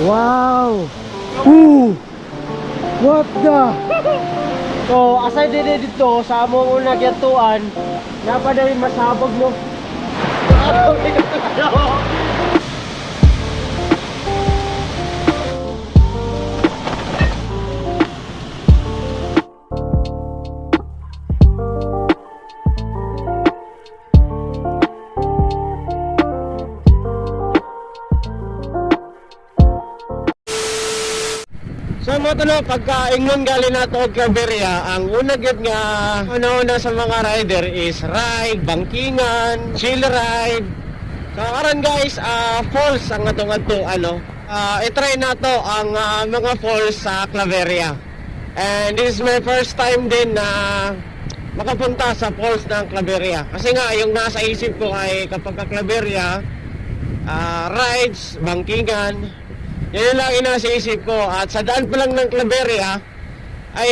Wow! Ooh! What the? So, aside din dito, sa among una gyatuan, napa na rin masabog, no? So mo to no, pagka ingnon gali nato og Claveria, ang una gyud nga una-una sa mga rider is ride, bangkingan, chill ride. So karon guys, falls ang atong adto ano. I-try nato ang mga falls sa Claveria. And this is my first time din na makapunta sa falls ng Claveria. Kasi nga yung nasa isip ko ay kapag ka Claveria, rides, bangkingan, yan lang yung nasa isip ko. At sa daan pa lang ng Claveria, ay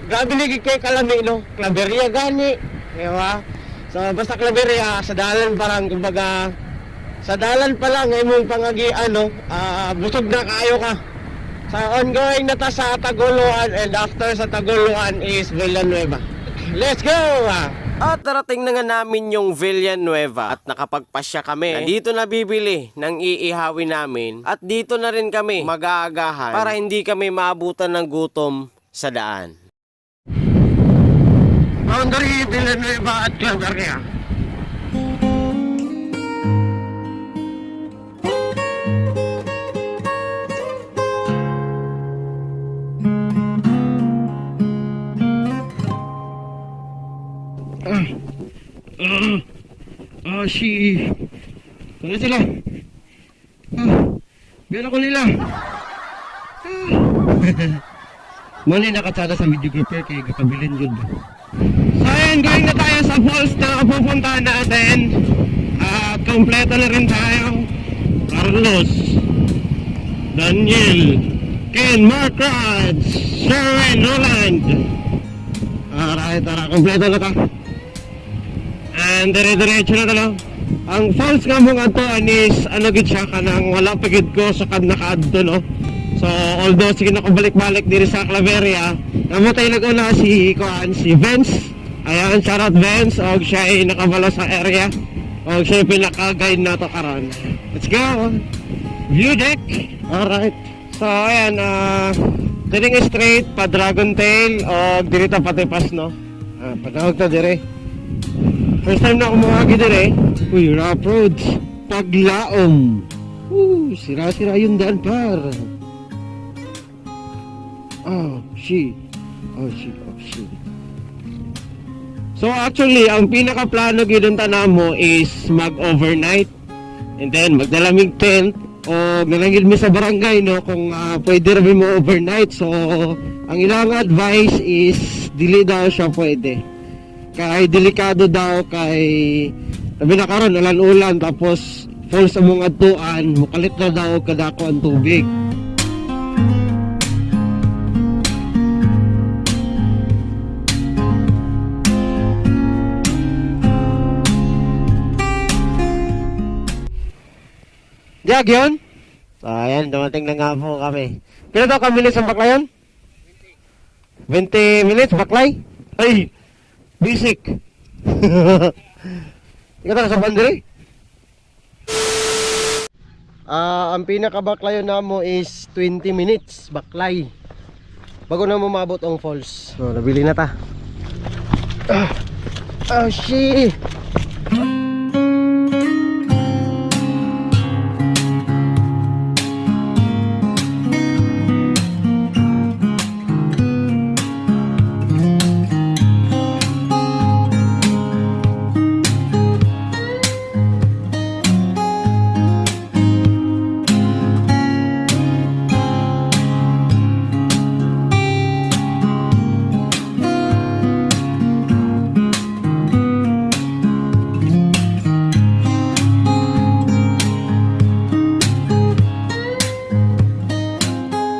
grabe ligi kay kalami, no? Claveria gani, di ba? So, basta Claveria, sa dalan parang, kumbaga, sa dalan pa lang, ay mong pangagi, ano, busog na kaayo ka. Sa ongoing na ta sa Tagoloan and after sa Tagoloan is Villanueva. Let's go! At narating na nga namin yung Villanueva at nakapagpasya kami na dito na bibili ng iihawin namin at dito na rin kami mag-aagahan para hindi kami maabutan ng gutom sa daan. Boundary Villanueva at Claveria. Ah, si... Ano sila? Biyan ako nila. Muna nakatsada sa videographer kay kakabilin yun. So ayan, going na tayo sa falls na pupuntahan natin. At kompleto na rin tayo. Carlos, Daniel, Ken, Mark Raj, Sherwin, Roland. Alright, tara, kompleto na ta. And dire-diretso na talo. Ang falls nga mong adtoan is ano gid siya kanang wala pa gid ko sa kad nakaadto, no. So although sige na ko balik-balik diri sa Claveria, namatay nag-una si kuan si Vince. Ayan, shout out Vince og siya ay nakabalo sa area. Og siya yung pinaka-guide nato karon. Let's go. View deck. Alright. So ayan, diring straight pa Dragon Tail og diri ta patipas, no. Padawag ta dire. First time na ako mangagi dire. Uy, rough roads. Paglaom. Sira-sira yung daan par. Oh, she. Oh, she. Oh, she. So actually, ang pinaka-plano gidon mo is mag-overnight. And then magdalamig tent o nalangid mi sa barangay, no, kung pwede ra mo overnight. So ang ilang advice is dili daw siya pwede. Kay delikado daw kay sabi na karon ulan-ulan tapos falls sa mong adtuan, mukalit na daw kadako ang tubig. Diag yun? So, ayan, dumating na nga po kami. Pila daw kami minutes ang baklayon? 20 minutes, baklay? Ay, basic. Ikaw tayo sa bandere? Ang pinakabaklayon na mo is 20 minutes, baklay. Bago na mo maabot ang falls. So, nabili na ta. Oh, shit!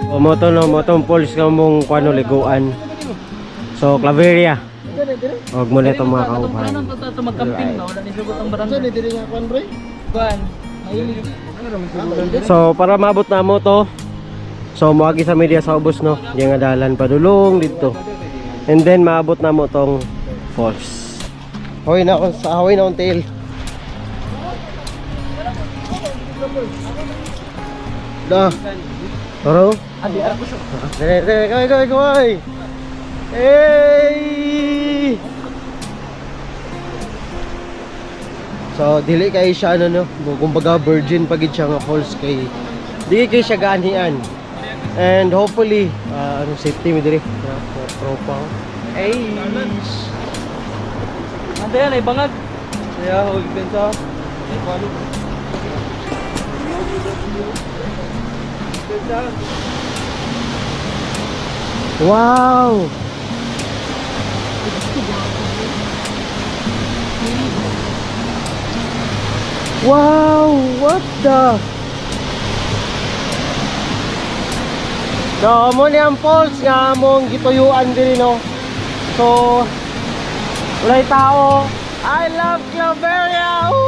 O moto no, moto falls ka mong kuano liguan. So Claveria. Og mo nito mga kauban. Ito magkamping ba? Wala ni sugot ang barangay. Kuan. Mahilig. So para maabot na mo to, So moagi sa media sa ubos, no. Diya nga dalan padulong dito. And then maabot na mo tong falls. Hoy na ako sa hoy na akong tail. Da. Toro. Dere, dere, kaway, kaway, kaway. Hey! So, dili kay siya ano no, kumbaga virgin pa gid siya nga falls kay dili kay siya gaanian. And hopefully, ano safety mi diri. Tropa. Hey! Ando yan, ay bangag. Kaya, huwag din sa... Ay, palo. Wow! Wow! What the? So, mo ni ang falls nga among gituyuan diri no. So, walay tao. I love Claveria! Woo!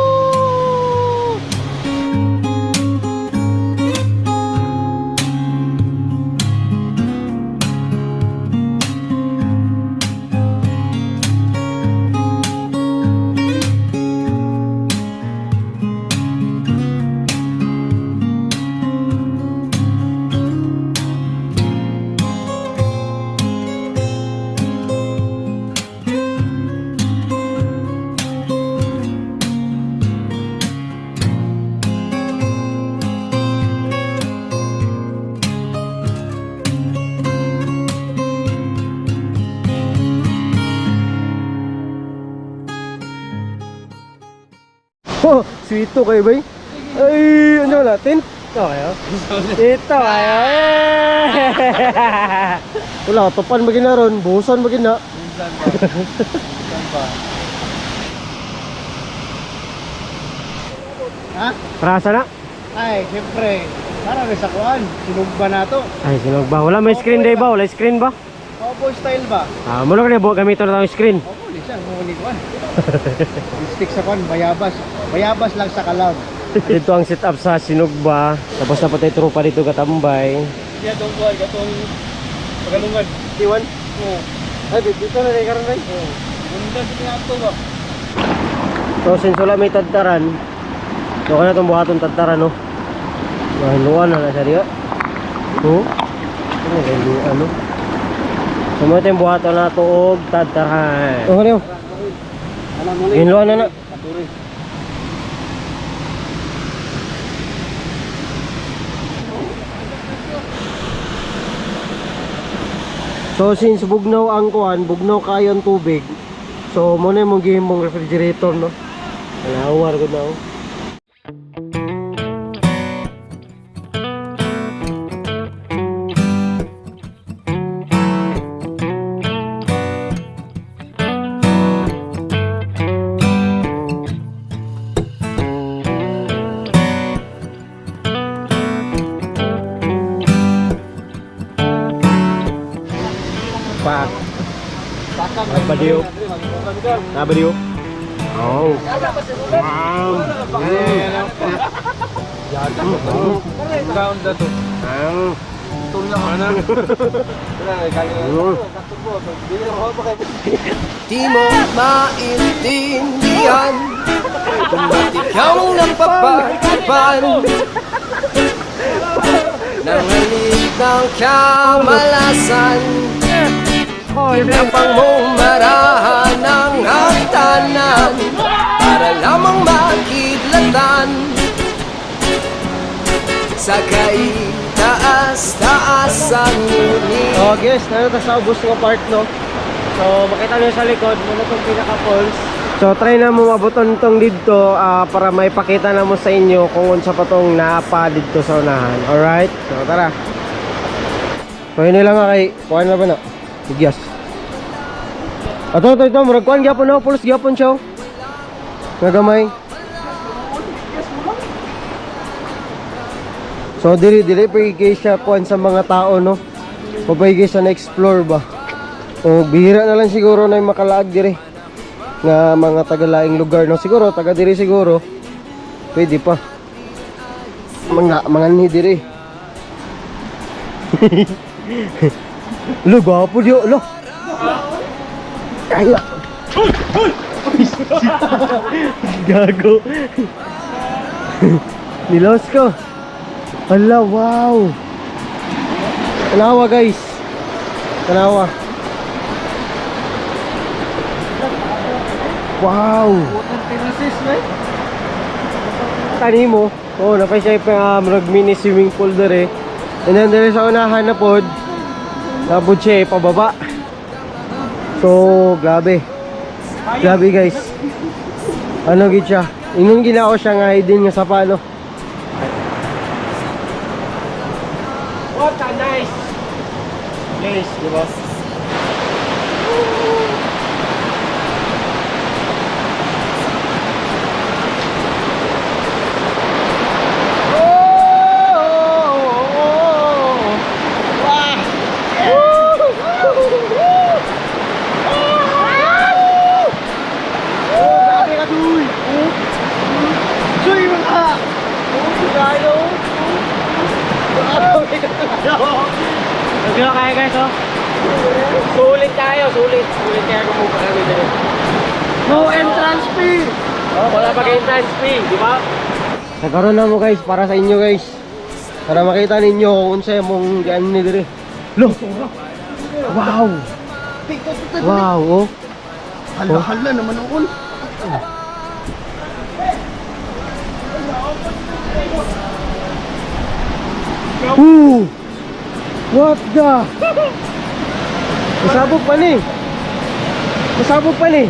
Oh, sweet to kayo bay. Ay, ano natin? Ito kayo? Ito kayo. Eh! Wala, tupan ba gina ron? Buhusan ba gina? Ha? Rasa na? Ay, siyempre. Para rin sa kuan. Sinugba na to. Ay, sinog ba? Wala, may screen day ba? Wala screen ba? Cowboy style ba? Ah, muna ka na gamiton na tayong screen. Opo, lisa. Muli kuan. Stick sa kuan, bayabas. Bayabas lang sa kalam. Dito ang setup sa Sinugba. Tapos na patay tropa dito katambay. Siya, tong buhay, katong... Pagalungan. Iwan? Oo. Ay, dito na rin karon bay. Ganda sa pinato ba? So since wala may tadtaran, so kaya itong buhaton tadtaran, no? Mahiluan na na siya diya. Oo. Ano mahiluan, no? So mo itong buhaton na tuog tadtaran. Oh, ano? Hinluan na na. So since bugnaw ang kuan, bugnaw kayo ang tubig. So mo na yung gihimong refrigerator, no? Alawar gud na oh. Pa. Nabaliw. Nabaliw. Oh. Wow. Round na to. Di mo maintindihan kung ba't ikaw ang napapakipan ng halik ng kamalasan. Tinapang mong marahan ang hagdanan para lamang makidlatan sa kaitaas-taasan ngunit. Oh, guys, nandito sa ubos nga part, no? So, makita nyo sa likod, muna itong pinaka-falls. So, try na mo mabuton tong dito para maipakita na mo sa inyo kung unsa pa tong naapa dito sa unahan. Alright? So, tara. So, yun lang nga kay, kuhan na ba na? Bigyas. Ato, ito, ito, murag kuhan gyapon na, pulos gyapon siya. Oh. Nga gamay. So, dili, dili pa kay siya kuhan sa mga tao, no? Papaygay sa na-explore ba? O bihira na lang siguro na yung makalaag dire nga mga tagalaing lugar no siguro taga dire siguro pwede pa mga manganhi dire. Lo, gwapo diyo, lo. Ay, gago. Nilos ko. Hala, wow. Tanawa, guys. Tanawa. Wow. Water terraces, man. Tani mo. Oh, napay siya pa murag mini swimming pool dere. And then dere sa unahan na pod. Napod siya eh, pababa. So, grabe. Grabe, guys. Ano gid siya? Ingon ginao siya nga hidden nga sa palo. What a nice place, di ba? Grabe ka, duy! Suy, mga! Tayo! Nagkira kaya, guys, oh. Sulit tayo, sulit. Sulit kaya kumuha kami dito. No entrance fee! Oh, wala pa entrance fee, di ba? Nagkaroon na mo, guys, para sa inyo, guys. Para makita ninyo kung unsa mong gaan ni dire. Lo. Wow. Wow, oh. Hala-hala naman ako. Ooh! What the? Masabog pa ni. Masabog pa ni.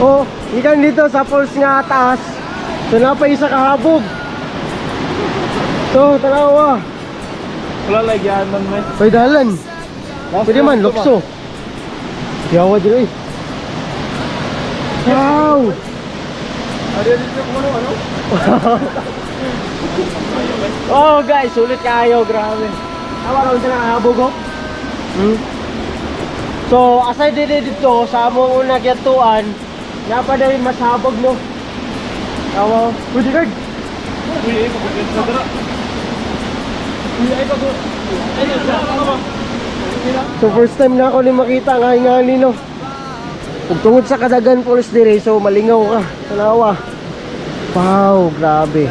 Oh, ikan dito sa falls nga taas. So napa isa kahabog. So, tanawa. Wala lagyan man, man. Pwede dalan. Pwede man, lokso. Yawa dito eh. Wow! Ano dito ko ano? Ano? Oh guys, sulit kayo, grabe. Tawa raw sila nakahabog, oh. So, aside din dito, sa among una gyatuan, napa na rin masabog, no? Tawa, pwede guard. Uy, ay pag sa dara. Uy, ay pag Ay, ano ba? So, first time na ako ni makita nga nga no. Ug tungod sa kadagan falls dire, so malingaw ka. Tanawa. Wow, grabe.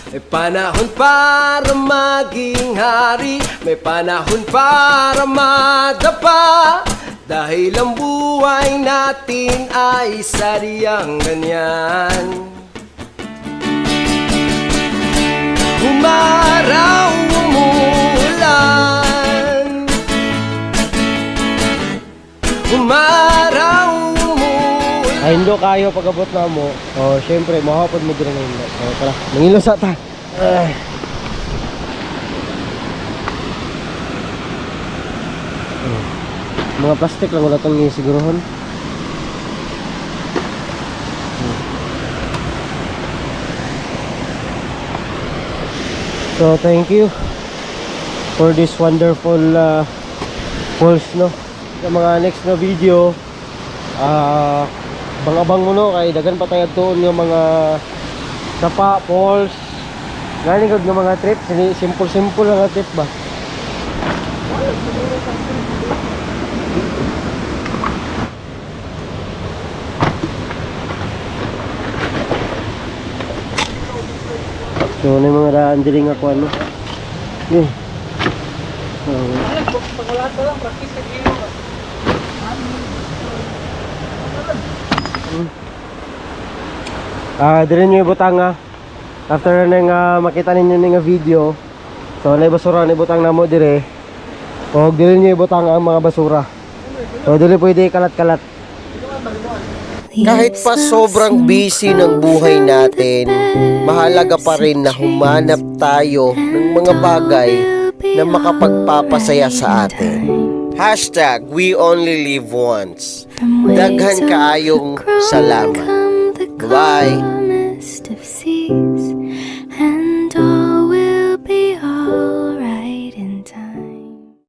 May panahon para maging hari, may panahon para madapa. Dahil ang buhay natin ay sadyang ganyan. Umaraw, umuulan. Umaraw, umuulan. Ay, hindo kayo pag-abot na mo. Oh, syempre, mahapon mo din na hindo. So, tara, mangilo sa ta. Ay. Oh. Mga plastic lang wala tong sigurohon. So, thank you for this wonderful falls, no? Sa mga next na video, abang-abang mo, no, kay daghan pa tayo doon yung mga sapa, falls, galing kag nga mga trip, simple simple lang nga trip ba. So, ano yung mga daan dili nga kuan, no? Eh. Oh. Pag wala lang, practice sa gino. Dire nyo ibutang ah. After na nga makita ninyo ni nga video. So na basura ni butang namo dire. O dire nyo ibutang ang mga basura. So dili pwede kalat-kalat. Kahit pa sobrang busy ng buhay natin, mahalaga pa rin na humanap tayo ng mga bagay na makapagpapasaya sa atin. #WeOnlyLiveOnce. Daghan kaayong salamat. Bye! Bye.